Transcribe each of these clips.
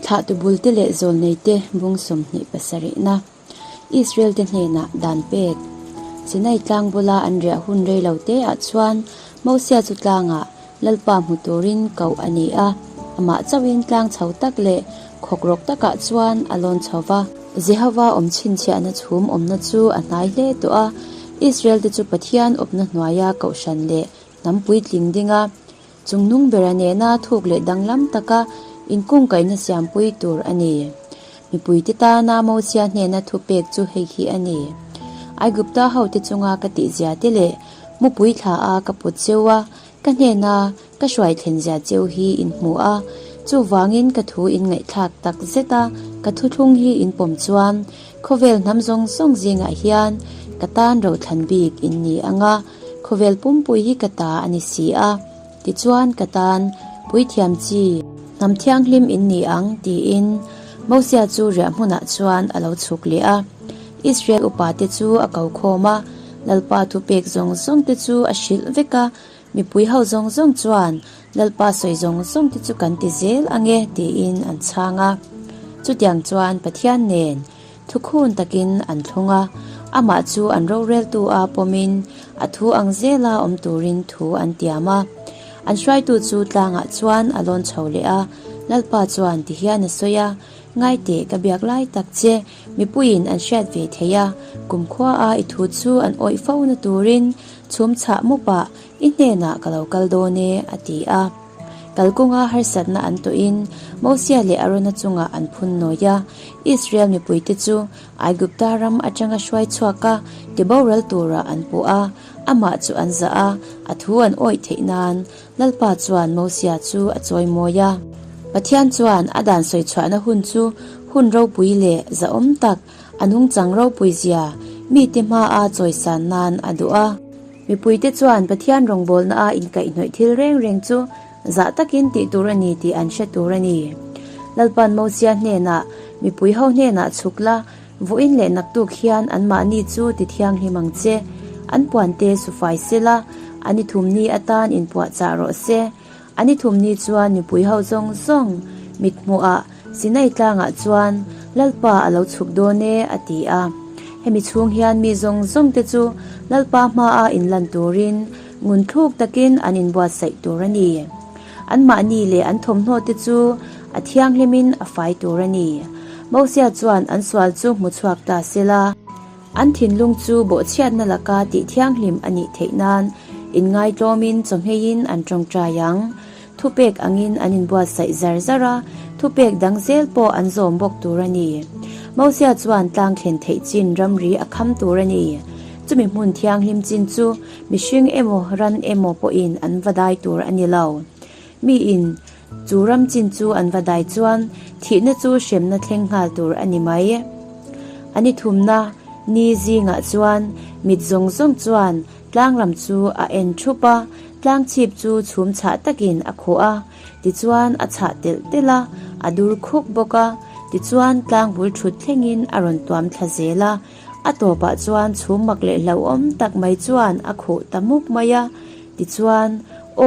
Thlahtu bulte leh zawlneite bung 27na Israel-te hnenah dan pek. Sinai tlang bula an riah hun rei lo te ah chuan Mosia chu tlangah Lalpa hmu turin koh a ni a, amah chauhin tlang chho tak leh khawkrawk takah chuan a lawn chho va. Jehova awm chhinchhiahna chhum awmna chu a hnai hle tawh a, Israel-te chu Pathian awpna hnuaia kohhran leh hnam puitling dinga chungnung bera nena thuk leh danglam taka inkungkaihna siampui tur a ni. Mipuite tana Mosia hnena thupek chu hei hi a ni, Aigupta hote chunga ka tihzia te leh mupui thla a ka put cheu a, ka hnena ka hruai thlen zia cheu hi in hmu a, chuvangin ka thu in ngaihthlak tak zet a, ka thuthlung hi in pawm chuan khawvel hnam zawng zawng zingah hian ka tan rothlan bik in ni ang a, khawvel pumpui hi ka ta a ni si a, tichuan ka tan puithiam chi hnam thianghlim in ni ang tiin Mosia chu riah hmunah chuan a lo chhuk leh a. Israel upate chu a ko khawm a, Lalpa thupek zawng zawng te chu a hrilh vek a, mipui ho zawng zawng chuan Lalpa sawi zawng zawng te chu kan ti zel ang e tiin an chhang a. Chutiang chuan Pathian nen thukhun takin an thlung a, amah chu an roreltu a pawmin a thu ang zela awm turin thu an tiam a. An hruaitu chu tlangah chuan a lawn chho leh a, Lalpa chuan tihian a sawi a, Ngaiteh ka biak lai tak che, Mipuiin an hriat ve thei a, kumkhua a i thu chu an awih fo na turin chhum chhah mup ah i hnenah ka lo kal dawn e, a ti a. Kalkawnga harsatna an tawhin Mosia leh Arona chungah an phun nawi a, Israel mipuite chu Aigupta ram atanga hruai chhuak a tiboral turah an puh a, amah chu an zah a, a thu an awih theih nan Lalpa chuan Mosia chu a chawimawi a. Pathian chuan a dan sawi chhuahna hun chu hun ropui leh zahawm tak, a nungchang ropui zia mite hmaa chawisan nan a duh a. Mipuite chuan Pathian rawngbawlnaa inkaihhnawih thil reng reng chu zah takin tih tur a ni tih an hre tur a ni. Lalpa'n Mosia hnenah, Mipui ho hnenah chhuk la, Vawiin leh naktuk hian anmahni chu ti thianghlim ang che. An puante su fai sela, a ni thumni atan inpuahchah rawh se. A ni thumni chuan mipui ho zawng zawng mithmuhah Sinai tlangah chuan Lalpa a lo chhuk dawn e, a ti a. Hemi chhung hian mi zawng zawng te chu Lalpa hmaa inlan turin ngun thluk takin an inbuatsaih tur a ni. Anmahni leh an thawmhnaw te chu a thianghlimin a fai tur a ni. Mosia chuan an sual chu hmu chhuak ta sela, an thinlung chu bawhchhiatna laka tih thianghlim a nih theih nan inngaihtlawmin chawhmeiin an tawngtai ang. Thupek angin an inbuatsaih zar zar a, thupek dang zel pawh an zawm bawk tur a ni. Mosia chuan tlang thlen theih chin ramri a kham tur a ni. Chumi hmun thianghlim chin chu Mihring emaw ran emaw pawhin an va dai tur a ni lo. Miin chu ram chin chu an va dai chuan thihna chu hremna thleng nghal tur a ni mai. A ni thumna ni zingah chuan mit zawng zawng chuan tlang lam chu a en thup a, tlang chhip chu chhum chhah takin a khuh a, tichuan a chhah telh telh a, a dur khuk bawk a, tichuan tlang bul thut thlengin a rawn tuam thla zel a. A tawpah chuan chhum mak leh hlauhawm tak mai chuan a khuh ta mup mai a, tichuan,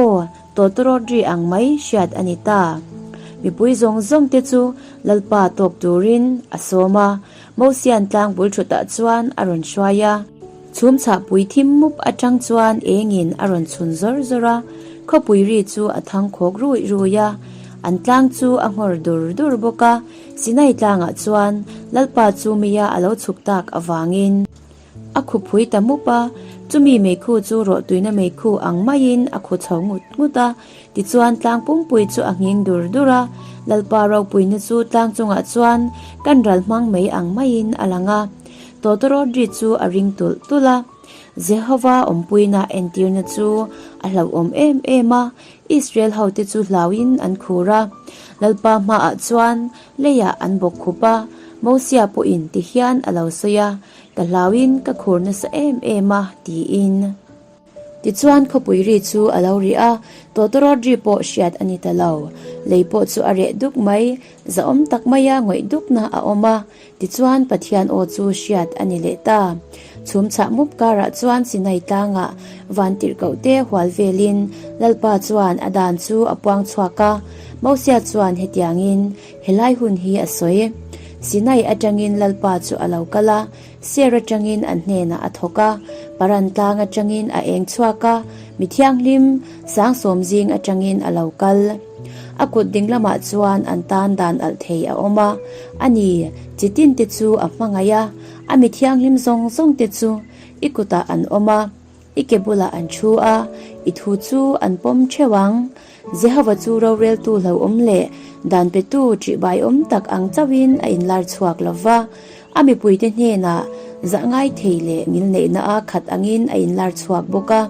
Aw, tawtawrawt ri ang mai hriat a ni ta. Mipui zawng zawng te chu Lalpa tawk turin a sawm a, Mosian tlang bul thutah chuan a rawn hruai a. Chhum chhahpui thim mup atang chuan engin a rawn chhun zawr zawr a, khawpui ri chu a thang khawk ruih ruih a, an tlang chu a nghawr dur dur bawk a. Sinai tlangah chuan Lalpa chu meia a lo chhuk tak avangin a khu phui ta mup a, chumi meikhu chu rawhtuina meikhu ang maiin a khu chho ngut ngut a, tichuan tlang pumpui chu a nghing dur dur a, Lalpa ropuina chu tlang chungah chuan kan ral hmang mai ang maiin a lang a, tawtawrawt ri chu a ring tulh tulh a. Jehova awmpuina entirna chu a hlauhawm em em a, Israel hote chu hlauhin an khur a, Lalpa hmaah chuan leiah an bawk khup a, Mosia pawhin ti hian a lo sawi a, Ka hlauhin ka khur nasa em em a, tiin. Tichuan khawpui ri chu a lo ri a, tawtawrawt ri pawh hriat a ni ta lo. Lei pawh chu a reh duk mai, zahawm tak maia ngawih dukna a awm a, tichuan Pathian aw chu hriat a ni leh ta. Chhum chhah mup karah chuan Sinai tlangah vantirhkohte hual velin Lalpa chuan a dan chu a puang chhuak a. Mosia chuan hetiangin helai hun hi a sawi, Sinai atangin Lalpa chu a lo kal a, Ser atangin an hnenah a thawk a, Paran tlang atangin a eng chhuak a, mi thianghlim sangsawm zing atangin a lo kal. A kut ding lamah chuan an tan dan alh thei a awm a, a ni, chi tin te chu a hmangaih a, a mi thianghlim zawng zawng te chu i kutah an awm a, i ke bulah an thu a, i thu chu an pawm theuh ang. Jehova chu roreltu hlauhawm leh dan petu ṭihbai awm tak ang chauhin a inlar chhuak lo va, a mipuite hnenah zah ngai thei leh ngilneihna a khat angin a inlar chhuak bawk a.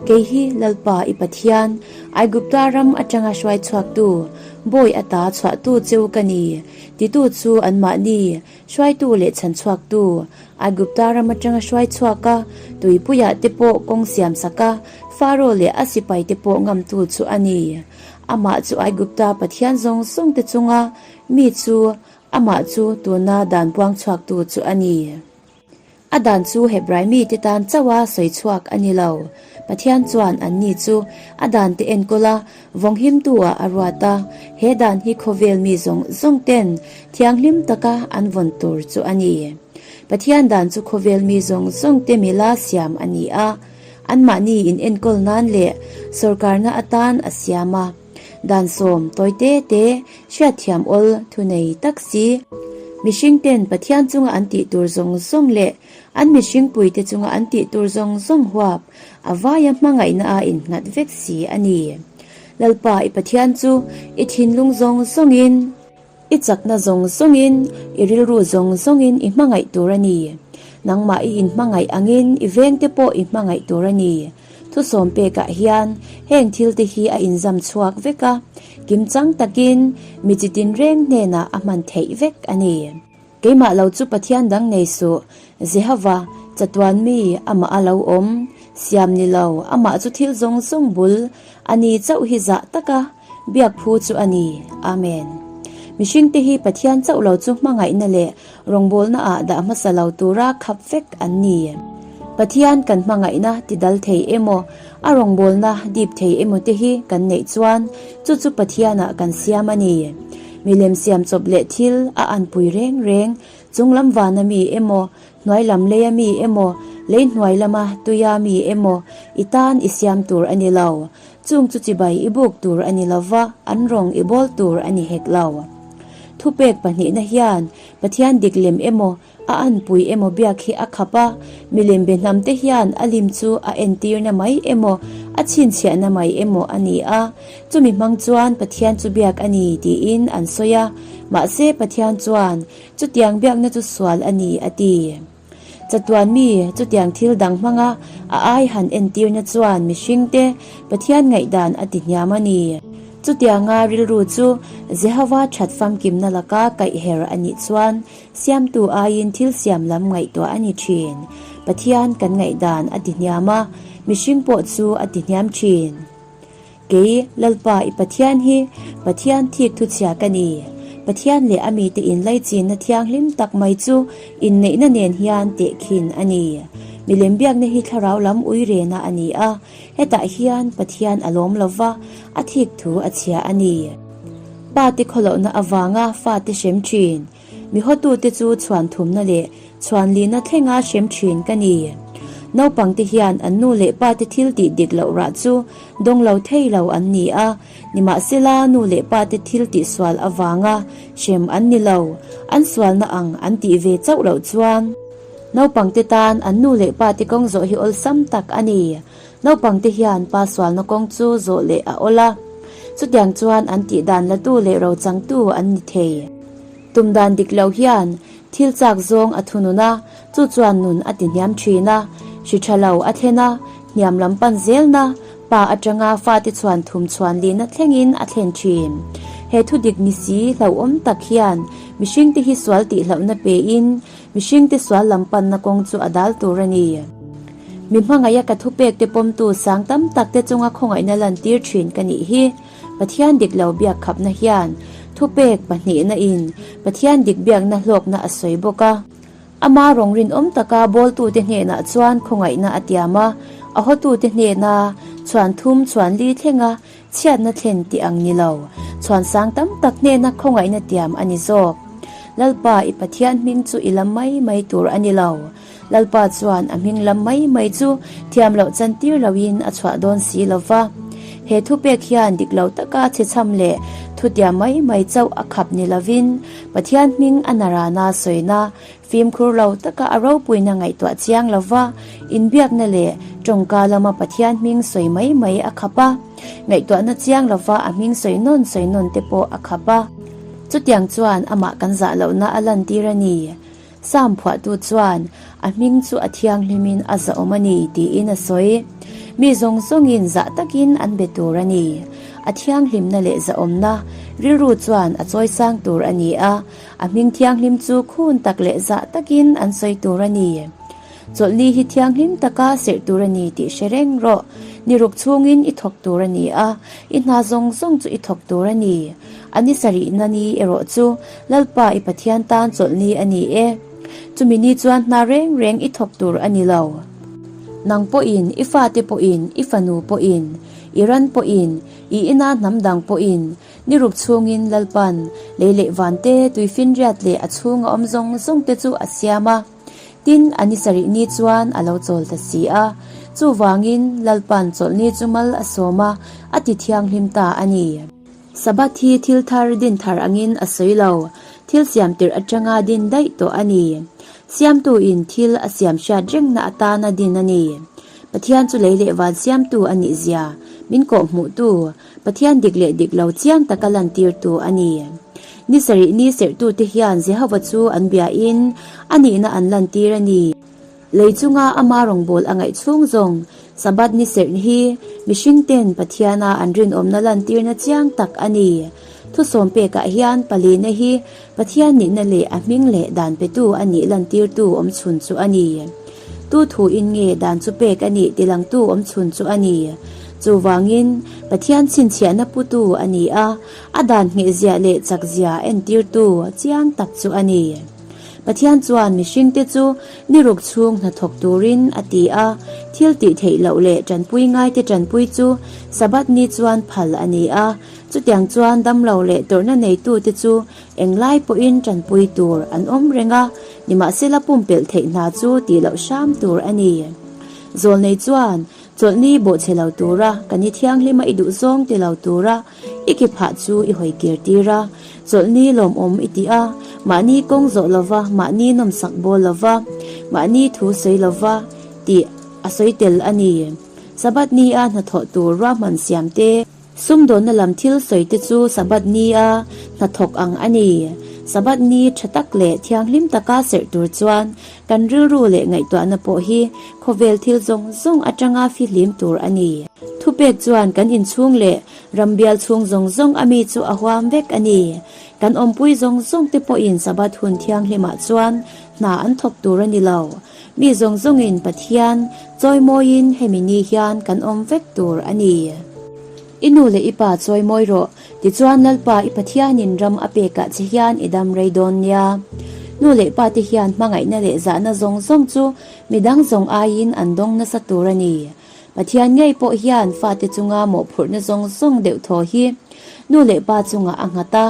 Kei hi Lalpa i Pathian, Aigupta ram atanga hruai chhuaktu, bawi ata chhuahtu cheu ka ni, titu chu anmahni Hruaitu leh chhanchhuaktu, Aigupta ram atanga hruai chhuak a, tuipuiah te pawh kawng siam sak a, Faro leh a sipai te pawh ngamtu chu a ni. Amah chu Aigupta pathian zawng zawng te chunga mi chu, amah chu tuna dan puang chhuaktu chu a ni. A dan chu Hebrai mite tan chauha sawi chhuak a ni lo. Pathian chuan anni chu a dante enkawl a, vawnghimtu-ah a ruat a. He dan hi khawvel mi zawng zawng ten thianghlim taka an vawn tur chu a ni. Pathian dan chu khawvel mi zawng zawng te mila siam a ni a, anmahni inenkawl nan leh sawrkarna atan a siam a. Dan sawm tawi te te hriatthiam awl thunei tak si. Mihring ten Pathian chunga an tih tur zawng zawng leh an mihring puite chunga an tih tur zawng zawng huap a vaia hmangaihna a innghat vek si a ni. Lalpa i Pathian chu i thinlung zawng zawngin, I chakna zawng zawngin, i rilru zawng zawngin i hmangaih tur a ni. Nangmah i inhmangaih angin i vengte pawh i hmangaih tur a ni. Thusawm pekah hian heng thilte hi a inzam chhuak vek a, kimchang takin mi chi tinreng hnenah a hman theih vek a ni. Keimah lo chu Pathian dang nei suh, Jehova, chatuan mi, amah a lo awm, siam ni lo, amah chu thil zawng zawng bul a ni chauh hi zah taka biak phu chu a ni. Amen. Mihringte hi Pathian chauh lo chu hmangaihna leh rawngbawlna ah dah hmasa lo tura khap vek an ni. Pathian kan hmangaihna ti dal thei emaw, a rawngbawlna dip thei emaw te hi kan neih chuan chu chu Pathianah kan siam a ni. Milem siam chawp leh thil a anpui reng reng, chunglam vana mi emaw, hnuai lam leia mi emaw, lei hnuai lama tuia mi emaw i tan i siam tur a ni lo. Chung chu chibai i buk tur a ni lo va, an rawng i bawl tur a ni hek lo. Thupek pahnihna hian Pathian dik lem emaw, A anpui emaw biak hi a khap a, milem be hnamte hian a lim chu a entirna mai emaw, a chhinchhiahna mai emaw a ni a. Chumi hmang chuan Pathian chu biak a ni tiin an sawi a, mahse Pathian chuan chutiang biakna chu sual a ni a ti. Chatuan mi chutiang thil dang hmanga a ai han entirna chuan mihringte Pathian ngaihdan a ti hniam a ni. Chutianga rilru chu Jehova that famkimna laka kaihher a nih chuan Siamtu aiin thil siam lam ngaihtuah a ni thin. Pathian kan ngaihdan a ti hniam a, mihring pawh chu a ti hniam thin. Kei, Lalpa i Pathian hi Pathian thik thuchhia ka ni. Pathian leh a mite inlaichinna thianghlim tak mai chu inneihna nen hian tehkhin a ni. Milem biakna hi thlarau lam uirena a ni a, hetah hian Pathian a lawm lova, a thik thu a chhia a ni. Pa te khawlohna avanga fate hrem thin. Mi hawtute chu chhuan thumna leh chhuan lihna thlenga hrem thin ka ni. Naupangte hian an nu leh pate thil tih dik loh rah chu dawng lo thei lo an ni a, nimahsela nu leh pate thil tih sual avanga hrem an ni lo, an sualna ang an tih ve chauh loh chuan. Naupangte tan an nu leh pate kawng zawh hi awlsam tak a ni. Naupangte hian pa sualna kawng chu zawh leh a awl a, chutiang chuan an tih dan latu leh rochangtu an ni thei. Tum dan dik lo hian thil chak zawng a thunun a, chu chuan nun a ti hniam thin a, hri tha lo a thlen a, hniam lam pan zelna, pa atanga fate chhuan thum chhuan lihna thlengin a thlen thin. He thu dik ni si hlauhawm tak hian mihringte hi sual tih hlauhna pein Mihringte sual lam panna kawng chu a dal tur a ni. Mi hmangaih a ka thupek te pawmtu sang tam tak te chunga khawngaihna lantir thin ka nih hi. Pathian dik lo biak khapna hian thupek pahnihna in Pathian dik biakna hlawkna a sawi bawk a. Ama rawng rinawm taka bawltute hnenah chuan khawngaihna a tiam a, a hawtute hnena chhuan thum chhuan li thlenga chhiatna thlen tih ang ni lo, chhuan sang tam tak hnena khawngaihna tiam a ni zawk. Lalpa i Pathian hming chu i lam mai mai tur a ni lo. Lalpa chuan a hming lam mai mai chu thiam loh chantir loin a chhuah dawn si lo va. He thupek hian dik lo taka chhechham leh thutiam mai mai chauh a khap ni lovin Pathian hming a narana sawina fimkhur lo taka a ropuina ngaihtuah chiang lo va, inbiakna leh tawngka lama Pathian hming sawi mai mai a khap a, ngaihtuahna chiang lo va a hming sawi nawn sawi nawn te pawh a khap a. Chutiang chuan amah kan zah lohna a lantir a ni. Sam phuahtu chuan, A hming chu a thianghlimin a zahawm a ni, tiin a sawi. Mi zawng zawngin zah takin an be tur a ni. A thianghlimna leh zahawmna rilru chuan a chawisang tur a ni a, a hming thianghlim chu khun tak leh zah takin an sawi tur a ni. Chawlhni hi thianghlim taka serh tur a ni tih hre reng rawh. Ni ruk chhungin i thawk tur a ni a, i hna zawng zawng chu i thawk tur a ni. A ni sarihna ni erawh chu Lalpa i Pathian tan chawlhni a ni e. Chumi ni chuan hna reng reng i thawk tur a ni lo. Nang pawhin, i fate pawhin, i fanu pawhin, i ran pawhin, i ina hnam dang pawhin, ni rup chhungin Lalpa'n lei leh vante, tuifinriat leh a chhunga awm zawng zawngte chu a siam a. Tin, a ni sarih ni chuan a lo chawl ta si a. Chuvangin, Lalpa'n chawlhni chu mal a sawm a, a ti thianghlim ta a ni. Sabbath hi thil thar din thar angin a sawi lo, thil siam tirh atanga din daih tawh a ni. Siamtuin thil a siam hriat rengna atana din a ni. Pathian chu lei leh van siamtu a nih zia min kawhhmuhtu, Pathian dik leh dik lo chiang taka lantirtu a ni. Ni sarih ni serhtute hian Jehova chu an biain a nihna an lantir a ni. Lei chunga ama rawngbâwl a ngaih chhung zawng Sabbath ni serh hi mihringten Pathiana an rinawmna lantirna chiang tak a ni. Thusawm pekah hian palina hi Pathian nihna leh a hming leh dan petu a nih lantirtu awmchhun chu a ni. Tu thuin nge dan chu pek a nih tilangtu awmchhun chu a ni. Chuvangin, Pathian chhinchhiahna putu a ni a, a dan nghehzia leh chakzia entirtu chiang tak chu a ni. Pathian chuan mihringte chu ni ruk chhung hnathawk turin a ti a, thil tih theih loh leh tanpui ngaite tanpui chu Sabbath ni chuan phal a ni a, chutiang chuan damlo leh tawrhna neitute chu englai pawhin tanpui tur an awm reng a, nimahsela pumpelh theih hna chu tih loh hram tur a ni. Zawlnei chuan chawlhni bawhchhe lo tura ka ni thianghlima i duhzawng ti lo tura I ke phah chu i hawi kir tir a, chawlhni lawmawm i ti a, mahni kawng zawh lova, mahni nawmsak bawl lova, mahni thu sawi lova tih a sawi tel a ni. Sabbath nia hnathawh tur ruahman siam te, sumdawnna lam thil sawi te chu Sabbath nia hnathawk ang a ni. Sabbath ni tha tak leh thianghlim taka serh tur chuan kan rilru leh ngaihtuahna pawh hi khawvel thil zawng zawng atanga fihlim tur a ni. Thupek chuan kan inchhung leh rambial chhung zawng zawng a mi chu a huam vek a ni. Kan awmpui zawng zawng te pawhin Sabbath hun thianghlimah chuan hna an thawk tur a ni lo. Mi zawng zawngin Pathian chawimawiin hemi ni hian kan awm vek tur a ni. I nu leh i pa chawimawi rawh, tichuan Lalpa i Pathianin ram a pekah che hian i dam rei dawn nia. Nu leh pa te hian hmangaihna leh zahna zawng zawng chu midang zawng aiin an dawng nasa tur a ni. Pathian ngei pawh hian fate chunga mawhphurhna zawng zawng deuh thaw hi nu leh pa chungah a nghat a,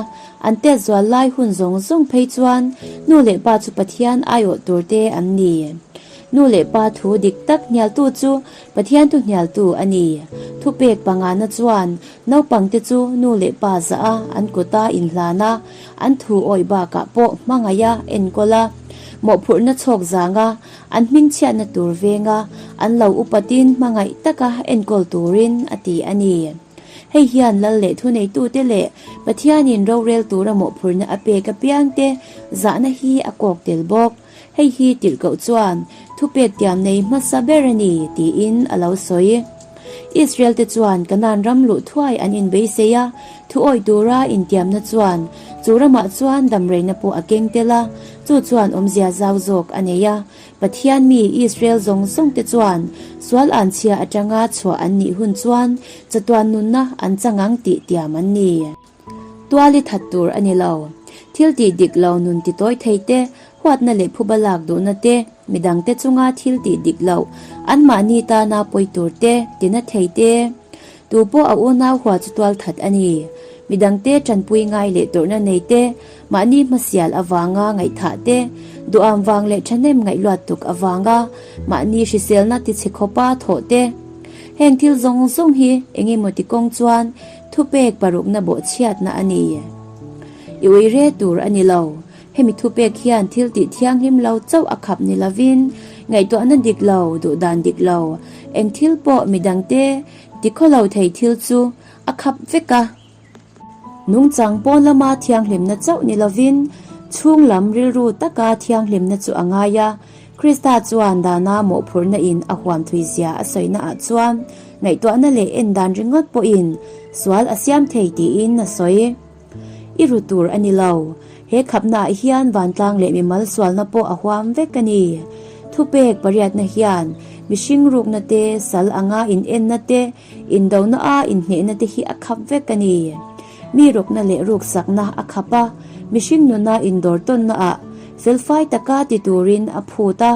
an tet zual lai hun zawng zawng phei chuan nu leh pa chu Pathian aiawh tur te an ni. Nu leh pa thu dik tak hnialtu chu Pathian thu hnialtu a ni. Thupek pangana chuan naupangte chu nu leh pa zah a, an kuta inhlan a, an thu awih bakah pawh hmangaih a, enkawl a, mawhphurhna chhawk zang a, An hmingchhiatna tur venga an lo upatin hmangaih taka enkawl turin a ti a ni. Hei hian lal leh thuneitute leh Pathianin rorel tura mawhphurhna a pek apiangte zahna hi a kawk tel bawk. Hei hi tirhkoh chuan thupek tiam nei hmasa ber a ni tiin a lo sawi. Israel-te chuan Kanaan ram luh thuai an inbeisei a, thuawih tura intiamna chuan chu ramah chuan damreina pawh a keng tel a, chu chuan awmzia zau zawk a nei a. Pathian mi Israel zawng zawngte chuan sual anchhia atanga chhuah an nih hun chuan chatuan nunna an chang ang tih tiam an ni. Tual i that tur a ni lo. Thil tih dik lo nun ti tawi thei te, Huatna leh phuba lak duhna te, midangte chunga thil tih dik loh, anmahni tana pawi tur te, tina thei te. Tu pawh a unau hua chu tual that a ni. Midangte tanpui ngai leh tawrhna nei te, mahni hmasial avanga ngaihthah te, duham vang leh thahnem ngaihluat tuk avanga mahni hriselna tichhe khawpa thawh te. Heng thil zawng zawng hi eng emaw ti kawng chuan thupek parukna bawhchhiatna a ni. I ui re tur a ni lo. Hemi thupek hian thil tih thianghlim lo chauh a khap ni lovin, ngaihtuahna dik lo, duhdan dik lo, eng thil pawh midangte tikhaw lo thei thil chu a khap vek a. Nungchang pawn lama thianghlimna chauh ni lovin, chhung lam rilru taka thianghlimna chu a ngai a. Krista chuan dana mawhphurhna in a huam thui zia a sawina ah chuan ngaihtuahna leh en dan ringawt pawhin sual a siam thei tiin a sawi. I ru tur a ni lo. He khapnaah hian vantlang leh mimal sualna pawh a huam vek a ni. Thupek pariatna hian mihring rukna te, sal anga inenna te, indona a inhnehna te hi a khap vek a ni. Mi rukna leh ruksakna a khap a, mihring nuna indawr tawnnaah felfai taka ti turin a phut a.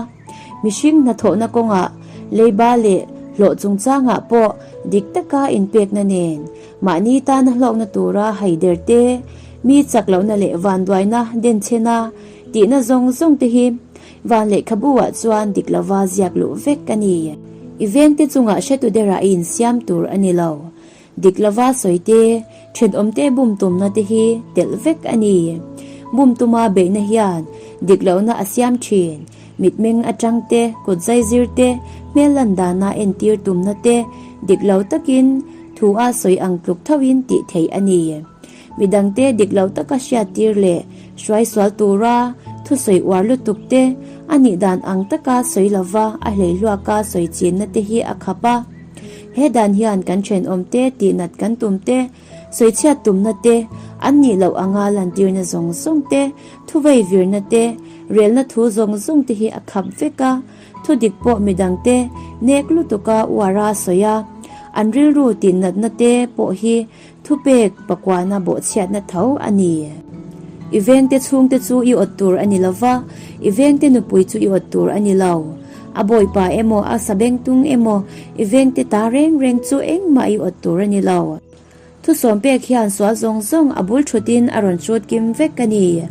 Mihring hnathawhna kawngah leiba leh hlawh chungchangah pawh dik taka inpekna nen Mahni tana hlawkna tura haider te, mi chak lohna leh vanduaina denchhena tihna zawng zawng te hi van lehkhabu ah chuan dik lova ziak luh vek a ni. I vengte chungah hretu derah i insiam tur a ni lo. Dik lova sawi te, thenawmte bum tumna te hi telh vek a ni. Bum tuma beihna hian dik lohna a siam thin. Mitmeng atang te, kut zaizir te, hmel lan dana entir tumna te dik lo takin Thu a sawi ang tluk thoin tih theih a ni. Midangte dik lo taka hriattir leh hruai sual tura thusawi uar lutuk te, a nih dan ang taka sawi lova a hleihluaka sawi chinna te hi a khap a. He dan hian kan thenawmte tihnat kan tum te, sawichhiat tumna te, an nih loh anga lantirna zawng zawng te, thuvei virna te, relna thu zawng zawng te hi a khap vek a. Thudik pawh midangte nek lutuka uara sawi a, an rilru tihnatna te pawh hi thupek pakuana bawhchhiatna tho a ni. I vengte chhungte chu i awt tur a ni lo va, i vengte nupui chu i awt tur a ni lo. A bawipa emaw a sabengtung emaw i vengte ta reng reng chu engmah i awt tur a ni lo. Thusawm pek hian sual zawng zawng a bul thutin a rawn hrut kim vek a ni.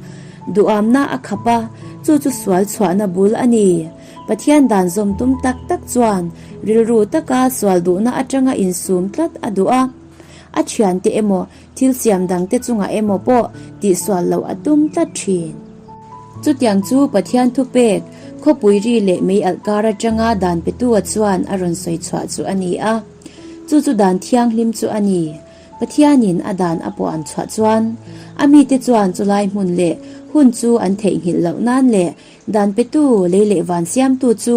Duhamna a khap a, chu chu sual chhuahna bul a ni. Pathian dan zawm tum tak tak chuan rilru taka sual duhna atanga insum tlat a duh a. A thiante emaw, thil siam dangte chungah emaw pawh tihsual loh a tum tlat thin. Chutiang chu Pathian thupek, khawpui ri leh mei alh kar atanga dan petua chuan a rawn sawi chhuah chu a ni a. Chu chu dan thianghlim chu a ni. Pathianin a dan a pawh an chhuah chuan, a mite chuan chulai hmun leh hun chu an theihnghilh loh nan leh dan petu lei leh van siamtu chu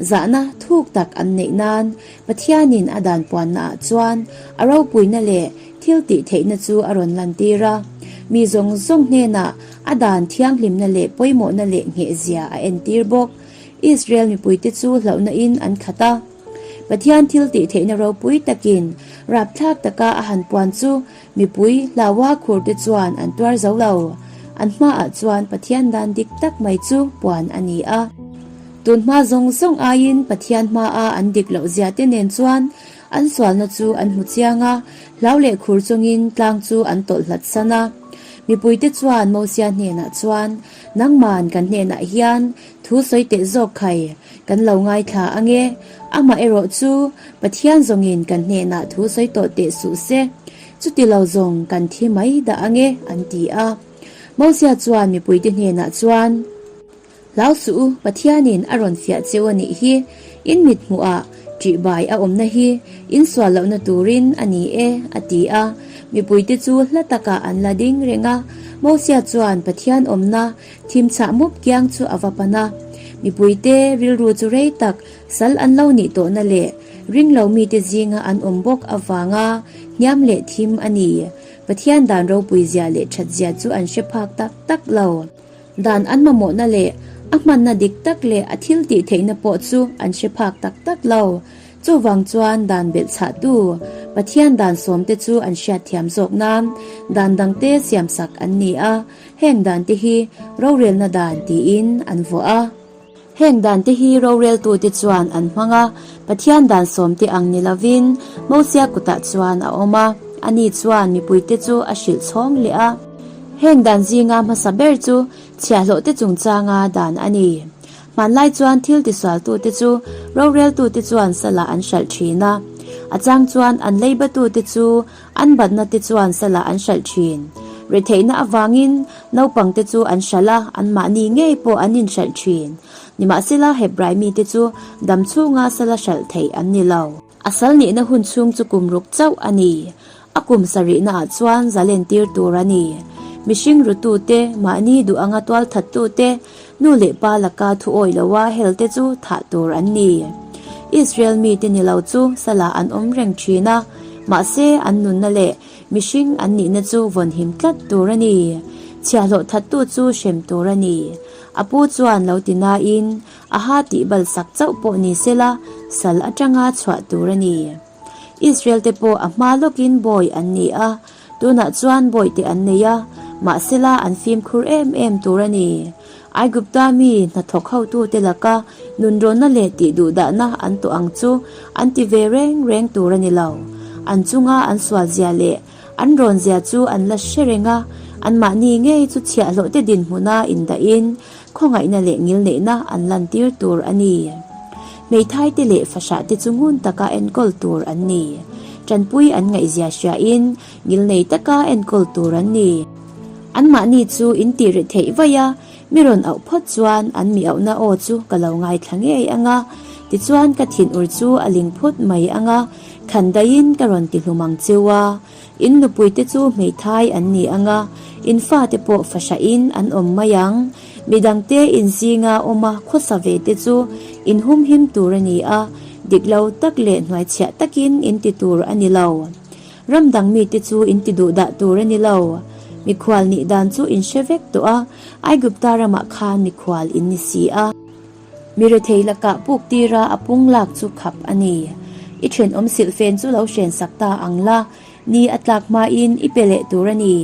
zahna thuk tak an neih nan Pathianin a dan puannaah chuan a ropuina leh thil tih theihna chu a rawn lantir a. Mi zawng zawng hnenah a dan thianghlimna leh pawimawhna leh nghehzia a entir bawk. Israel mipuite chu hlauhna in an khat a. Pathian thil tih theihna ropui takin rapthlak taka a han puan chu mipui hlaua khurte chuan an tuar zo lo. An hmaah chuan Pathian dan dik tak mai chu puan a ni a. Tun hma zawng zawng aiin Pathian hmaa an dik loh zia te nen chuan an sualna chu an hmu chiang a, hlau leh khur chungin tlang chu an tawlh hlat san a. Mipuite chuan Mosia hnenah chuan, Nangman kan hnenah hian Thu sawi teh zawk khai, kan lo ngaithla ange. Amah erawh chu Pathian zawngin kan hnenah thu sawi tawh teh suh se, chuti lo zawng kan thi mai dah ange, an ti a. Mosia chuan mipuite hnenah chuan, Hlau suh u, Pathianin a rawn fiah cheu a nih hi, in mit hmuhah ṭihbai a awmna hi in sual lohna turin a ni e, a ti a. Mipuite chu hla takah an la ding reng a. Mosia chuan Pathian awmna Thim chhah mup kiang chu a va pan a, mipuite rilru chu rei tak sal an lo nih tawhna leh ringlo mite zinga an awm bawk avanga hniam leh thim a ni. Pathian dan ropui zia leh that zia chu an hre phak tak tak lo. Dan an mamawhna leh a hmanna dik tak leh a thil tih theihna pawh chu an hre phak tak tak lo. Chuvang chuan dan belhchhahtu Pathian dan sawmte chu an hriatthiam zawk nan dan dangte siamsak an ni a, heng dante hi rorelna dan tiin an vuah a. Heng dante hi roreltute chuan an hmang a, Pathian dan sawmte ang ni lovin Mosia kutah chuan a awm a, ani chuan mipuite chu a hrilh chhawng leh a. Heng dan zinga hmasa ber chu chhiahhlawhte chungchanga dan a ni. Hmanlai chuan thil tisualtute chu roreltute chuan salah an hralh thin a, a chang chuan an leibatute chu an batna te chuan salah an hralh thin. Retheihna avangin naupangte chu an hralh a, anmahni ngei pawh an inhralh thin. Nimahsela Hebrai mite chu dam chhunga sala hralh theih an ni lo. A sal nihna hun chhung chu kum ruk chauh a ni. A kum sarihnaah chuan zalen tir tur a ni. Mihring rutute, mahni duh anga tualthattute, nu leh pa laka thu awih loa helte chu thah tur an ni. Israel mite ni lo chu salah an awm reng thin a, mahse an nunna leh mihring an nihna chu vawnhim tlat tur a ni. Chhiahhlawh thattu chu hrem tur a ni. A pu chuan lo ti nain A ha tih bal sak chauh pawh ni sela, sal atanga chhuah tur a ni. Israel te pawh a hma lawkin bawi an ni a, tunah chuan bawihte an nei a, mahsela an fimkhur em em tur a ni. Aigupta mi hnathawk hotute laka nunrawnna leh tih duhdahna an tawh ang chu an ti ve reng reng tur a ni lo. An chunga an sualzia leh An rawn zia chu an la hre reng a, anmahni ngei chu chhiahhlawhte dinhmuna indahin khawngaihna leh ngilneihna an lantir tur a ni. Hmeithaite leh fahrahte chu ngun taka enkawl tur an ni. Tanpui an ngaihzia hriain ngilnei taka enkawl tur an ni. Anmahni chu intih reh theih vaih a, Mi rawn auh phawt chuan an mi auhna aw chu ka lo ngaithla ngei ang a, tichuan ka thinur chu a ling phut mai ang a, khan daihin ka rawn ti hlum ang cheu a. In nupuite chu hmeithai an ni ang a, in fate pawh fahrahin an awm mai ang. Midangte in zinga awma khawsa ve te chu in humhim tur a ni a, dik lo tak leh hnuaichhiah takin in ti tur a ni lo. Ram dang mite chu in ti duh dah tur a ni lo. Mikhual nih dan chu in hre vek tawh a, Aigupta ramah khan mikhual in ni si a. Mi rethei lakah puk tira a pung lak chu khap a ni. I thenawm silhfen chu lo hren sak ta ang la, ni a tlak hmain i pe leh tur a ni.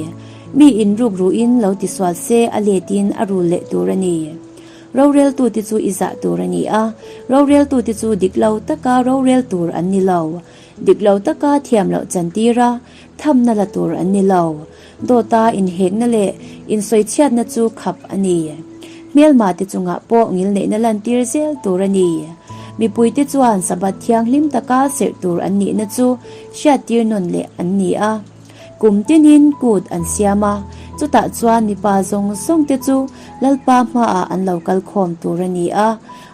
Mi in ruk ruhin lo tisual se a letin a rul leh tur a ni. Roreltute chu i zah tur a ni a, roreltute chu dik lo taka rorel tur an ni lo. Dik lo taka thiam loh chantir a, thamna la tur an ni lo. Dawta inhekna leh insawichhiatna chu khap a ni. Hmelma te chungah pawh ngilneihna lantir zel tur a ni. Mipuite chuan Sabbath thianghlim taka serh tur an nihna chu hriattir nawn leh an ni a. Kum tinin kut an siam a, chutah chuan mipa zawng zawng te chu Lalpa hmaah an lo kal khawm tur a ni a,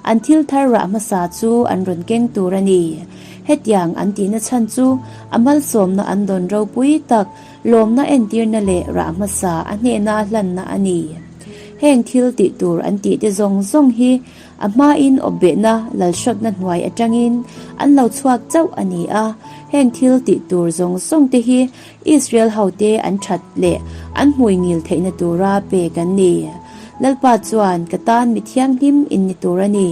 an thil thar rah hmasa chu an rawn keng tur a ni. Hetiang an tihna chhan chu a malsawmna an dawn ropui tak lawmna entirna leh rah hmasa a hnehna hlanna a ni. Heng thil tih tur an tihte zawng zawng hi a hmain awpbehna lalhrawtna hnuai atangin an lo chhuak chauh a ni a. Heng thil tih tur zawng zawng te hi Israel hote an that leh an hmui ngil theihna tura pek an ni. Lalpa chuan ka tan mi thianghlim in ni tur a ni.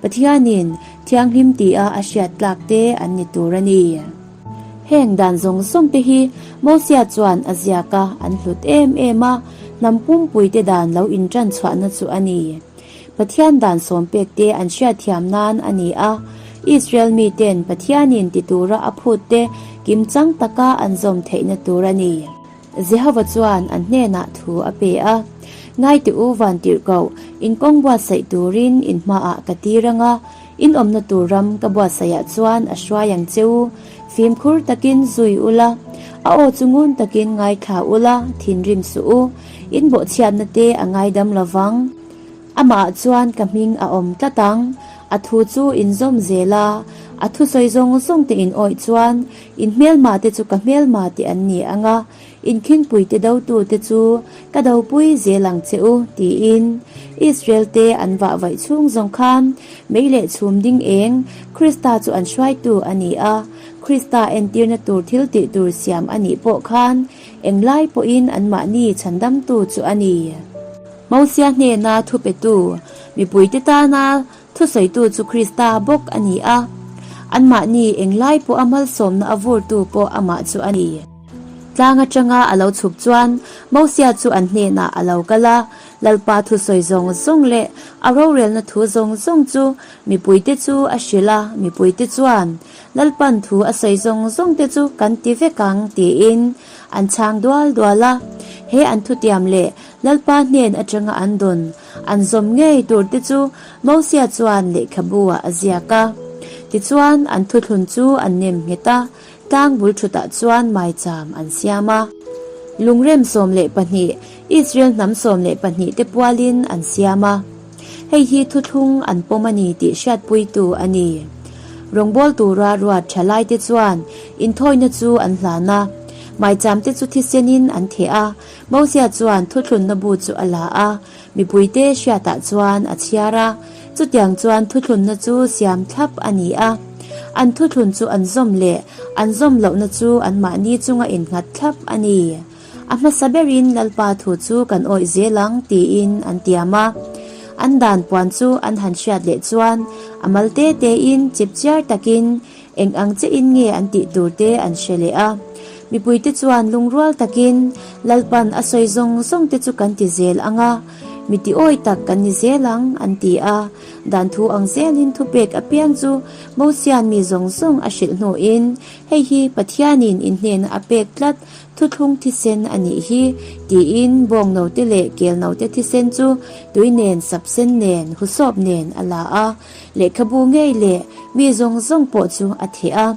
Pathianin thianghlim tia a hriat tlak te an ni tur a ni. Heng dan zawng zawng te hi Mosia chuan a ziak a, an hlut em em a, hnam pumpuite dan lo inṭan chhuahna chu a ni. Pathian dan sawmpek te an hriatthiam nan a ni a, Israel miten Pathianin ti tura a phut te kimchang taka an zawm theihna tur a ni. Jehova chuan an hnenah thu a pe a, Ngaite u vantirhkoh, in kawng buatsaih turin in hmaah ka tir ang a, in awmna tur ram ka buatsaihah chuan a hruai ang che u. Fimkhur takin zui ula, a aw chu ngun takin ngaithla ula, thinrim suh u. In bawhchhiatna te a ngaidam lo vang. Amahah chuan ka hming a awm tlat ang. A thu chu in zawm zel a, a thusawi zawng zawng te in awih chuan in hmelma te chu ka hmelma te an ni ang a, in khingpui te dotu te chu ka dopui zel ang che u, tiin Israel te an vah vaih chhung zawng khan mei leh chhum ding eng Krista chu an hruaitu a ni a, Krista entirna tur thil tih tur siam a nih pawh khan englai pawhin anmahni chhandamtu chu a ni. Mosia hnena thupetu, mipuite tana thusawitu chu Krista bawk a ni a. Anmahni englai pawh a malsawmna a vurtu pawh amah chu a ni. Tlang atanga a lo chhuk chuan Mosia chu an hnenah a lo kal a, Lalpa thusawi zawng zawng leh a rorelna thu zawng zawng chu mipuite chu a hrilh a, mipuite chuan, Lalpan thu a sawi zawng zawng te chu kan ti vek ang, tiin an chhang dual dual a. He an thutiam leh Lalpa hnen atanga an dawn an zawm ngei tur te chu Mosia chuan lehkhabu ah a ziak a. Tichuan an thuthlun chu an nem nghet a, tlang bul thutah chuan maicham an siam a. Lungrem 12, Israel hnam 12 te pualin an siam a. Hei hi thuthlung an pawm a ni tih hriatpuitu a ni. Rawngbawl tura ruat tha laite chuan inthawina chu an hlan a, maicham te chu thisenin an theh a, Mosia chuan thuthlunna bu chu a la a, mipuite hriatah chuan a chhiar a, chutiang chuan thuthlunna chu siam thlap a ni a. An thuthlun chu an zawm leh an zawm lohna chu anmahni chunga innghat thlap a ni. A hmasa berin Lalpa thu chu kan awih zel ang tiin an tiam a. An dan puan chu an han hriat leh chuan a mal te tein chipchiar takin Eng ang chiahin nge an tih tur te an hre leh a. Mipuite chuan lungrual takin Lalpan a sawi zawng zawng te chu kan ti zel ang a, mi ti awi tak kan ni zel ang, an ti a. Dan thu ang zelin thupek apiang chu Mosian mi zawng zawng a hrilh hnuin, Hei hi Pathianin in hnena a pek tlat thuthlung thisen a nih hi, tiin bawng note leh kel note thisen chu tui nen, sapsen nen, husawp nen a la a. Lehkhabu ngei leh mi zawng zawng pawh chu a theh a.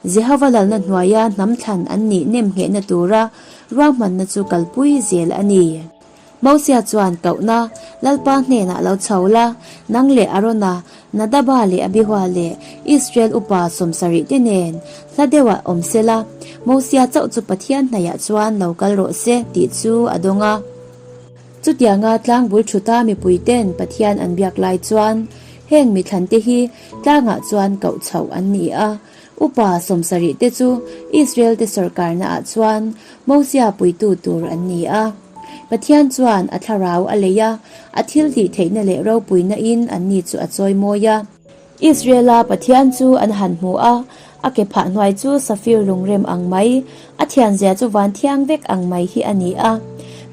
Jehova lalna hnuaia hnam thlan an nih nem nghehna tura ruahmanna chu kalpui zel a ni. Mosia chuan kohna Lalpa hnenah lo chho la, nang leh Arona, Nadaba leh Abihua leh Israel upa 70 te nen hla deuhah awm se la, Mosia chauh chu Pathian hnaihah chuan lo kal rawh se tih chu a dawng a. Chutianga tlangbul thuta mipuiten Pathian an biak lai chuan heng mithlante hi tlangah chuan koh chhoh an ni a. Upa 70 te chu Israel te sawrkarnaah chuan Mosia puitu tur an ni a. Pathian chuan a thlarau a lei a, a thil tih theihna leh ropuina in anni chu a chawimawi a. Israela Pathian chu an han hmu a, a ke phah hnuai chu safir lungrem ang mai, a thianzia chu van thiang vek ang mai hi a ni a.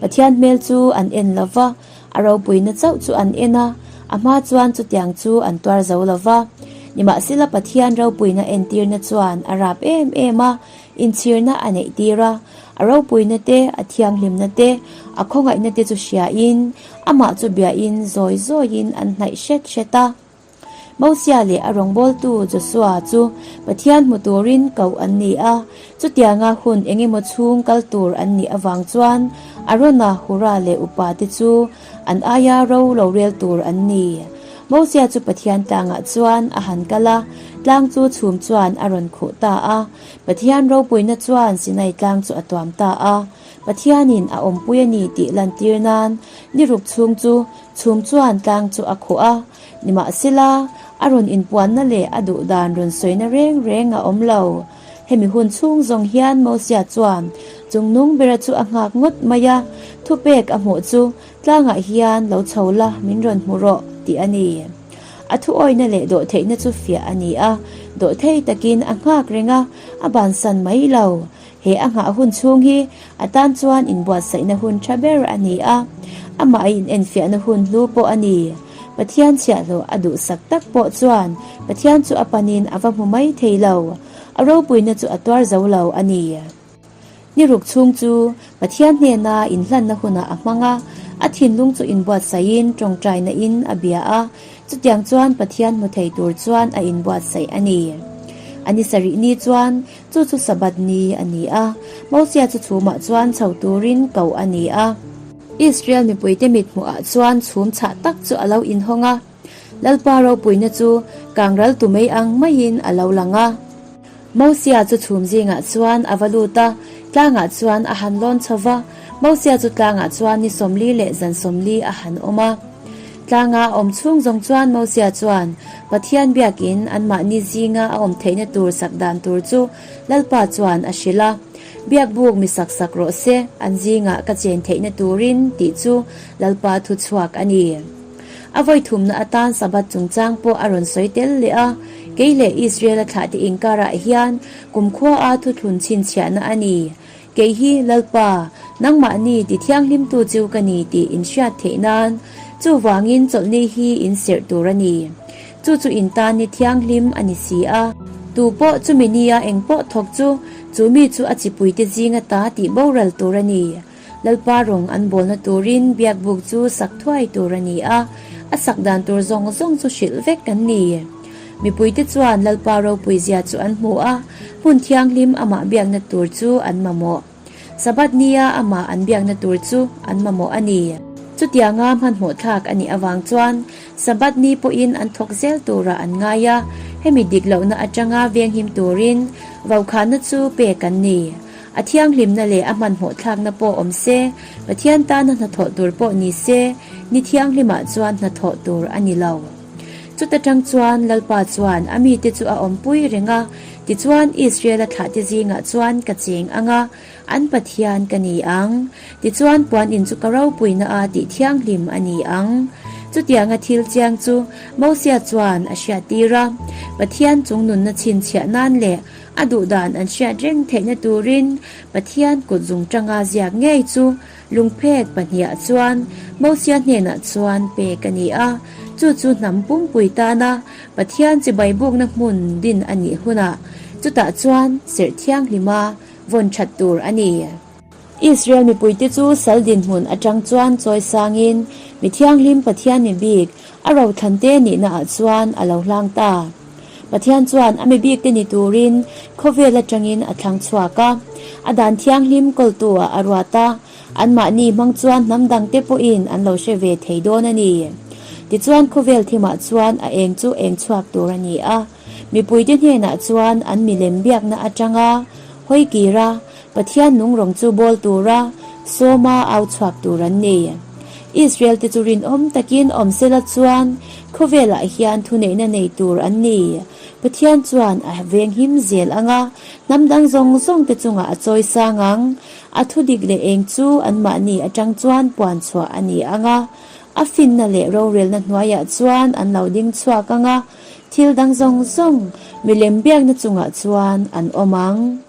Pathian hmel chu an en lo va, a ropuina chauh chu an en a, a hma chuan chutiang chu an tuar zo lo va. Nimahsela Pathian ropuina entirna chuan a rap em em a, inchhirna a neihtir a, a ropuina te, a thianghlimna te, a khawngaihna te chu hriain, amah chu biain zawi zawiin an hnaih hret hret a. Mosia leh a rawngbawltu Josua chu Pathian hmu turin koh an ni a, chutianga hun eng emaw chhung kal tur an nih avang chuan Arona, Hura leh upa te chu an aia ro lo rel tur an ni. Mosia chu Pathian tlangah chuan a han kal a, tlang chu chhum chuan a rawn khuh ta a. Pathian ropuina chuan Sinai tlang chu a tuam ta a. Pathianin a awmpui a ni tih lantir nan ni ruk chhung chu chhum chuan tlang chu a khuh a. Nimahsela, a rawn inpuanna leh a duh dan rawn sawina reng reng a awm lo. Hemi hun chhung zawng hian Mosia chuan chungnung bera chu a nghak ngawt mai a, thupek a hmuh chu tlangah hian lo chho la min rawn hmu rawh tih a ni. A thuawihna leh dawhtheihna chu fiah a ni a, dawhthei takin a nghak reng a, a bansan mai lo. He a nghah hun chhung hi a tan chuan inbuatsaihna hun tha ber a ni a, amah a inenfiahna hun hlu pawh a ni. Pathian chhiahhlawh a duhsak tak pawh chuan Pathian chu a panin a va hmu mai thei lo, a ropuina chu a tuar zo lo a ni. Ni ruk chhung chu Pathian hnena inhlanna hunah a hmang a, a thinlung chu inbuatsaihin tawngtaina in a bia a, chutiang chuan Pathian hmu thei tur chuan a inbuatsaih a ni. A ni sarih ni chuan Chu chu Sabbath ni a ni a, Mosia chu chhumah chuan chho turin ko a ni a. Israel mipuite mithmuhah chuan chhum chhah tak chu a lo inhawng a, Lalpa ropuina chu kangral tu mai ang maiin a lo lang a. Mosia chu chhum zingah chuan a va lut a, tlangah chuan a han lawn chho va, Mosia chu tlangah chuan ni 40 leh zan 40 a han awm a. Tlanga a awm chhung zawng chuan Mosia chuan Pathian biakin anmahni zinga a awm theihna tur sak dan tur chu Lalpa chuan a hrilh a, Biakbuk mi sak sak rawh se, an zingah ka chen theihna turin tih chu Lalpa thu chhuak a ni. A vawi thumna atan Sabbath chungchang pawh a rawn sawi tel leh a, Kei leh Israel-a thlahte inkarah hian kumkhua-a thuthlun chhinchhiahna a ni. Kei hi Lalpa, nangmahni ti thianghlimtu chu ka ni tih in hriat theih nan, chuvangin chawlhni hi in serh tur a ni. Chu chu in tan ni thianghlim a ni si a. Tu pawh chumi nia eng pawh thawk chu, chu mi chu a chipuite zinga ta tih boral tur a ni. Lalpa rawng an bawlna turin biakbuk chu sak thuai tur a ni a, a sak dan tur zawng zawng chu hrilh vek kan ni. Mipuite chuan Lalpa ropuizia chu an hmu a, hmun thianghlim amah biakna tur chu an mamawh. Sabbath nia amah an biakna tur chu an mamawh a ni. Chutianga hmanhmawh thlak a nih avang chuan Sabbath ni pawhin an thawk zel turah an ngai a, hemi dik lohna atanga venghim turin vaukhahna chu pek an ni. A thianghlimna leh a hmanhmawh thlakna pawh awm se, Pathian tana hnathawh tur pawh ni se, ni thianghlimah chuan hnathawh tur a ni lo. Chuta tang chuan Lalpa chuan a mite chu a awmpui reng a, tichuan Israel-a thlahte zingah chuan ka cheng ang a, an Pathian ka ni ang. Tichuan puan in chu ka ropuina a tih thianghlim a ni ang. Chutianga thil chiang chu Mosia chuan a hriattir a, Pathian chungnunna chhinchhiah nan leh A duhdan an hriat reng theihna turin Pathian kut zung tanga ziak ngei chu lungphek pahniah chuan Mosia hnenah chuan pek a ni a, chu chu hnam pumpui tana Pathian chibai bukna hmun din a nih hunah chutah chuan serh thianghlima vawn that tur a ni. Israel mipuite chu sal dinhmun atang chuan chawi sangin mi thianghlim Pathian mi bik a rothlante nihnaah chuan a lo hlang ta. Pathian chuan a mi bikte ni turin khawvel atangin a thlang chhuak a, a dan thianghlim kawltu-ah a ruat a, anmahni hmang chuan hnam dangte pawhin an lo hre ve thei dawn a ni. Tichuan khawvel thimah chuan a eng chu eng chhuak tur a ni a, mipuite hnenah chuan an milem biakna atanga hawi kir a, Pathian nung rawng chu bawl tura sawma au chhuak tur an ni. Israel te chu rinawm takin awm sela chuan khawvelah hian thuneihna nei tur an ni. Pathian chuan a venghim zel ang a, hnam dang zawng zawng te chungah a chawi sang ang. A thudik leh eng chu anmahni atang chuan puan chhuah a ni ang a, a finna leh rorelna hnuaiah chuan an lo ding chhuak ang a, thil dang zawng zawng milem biakna chungah chuan an awm ang.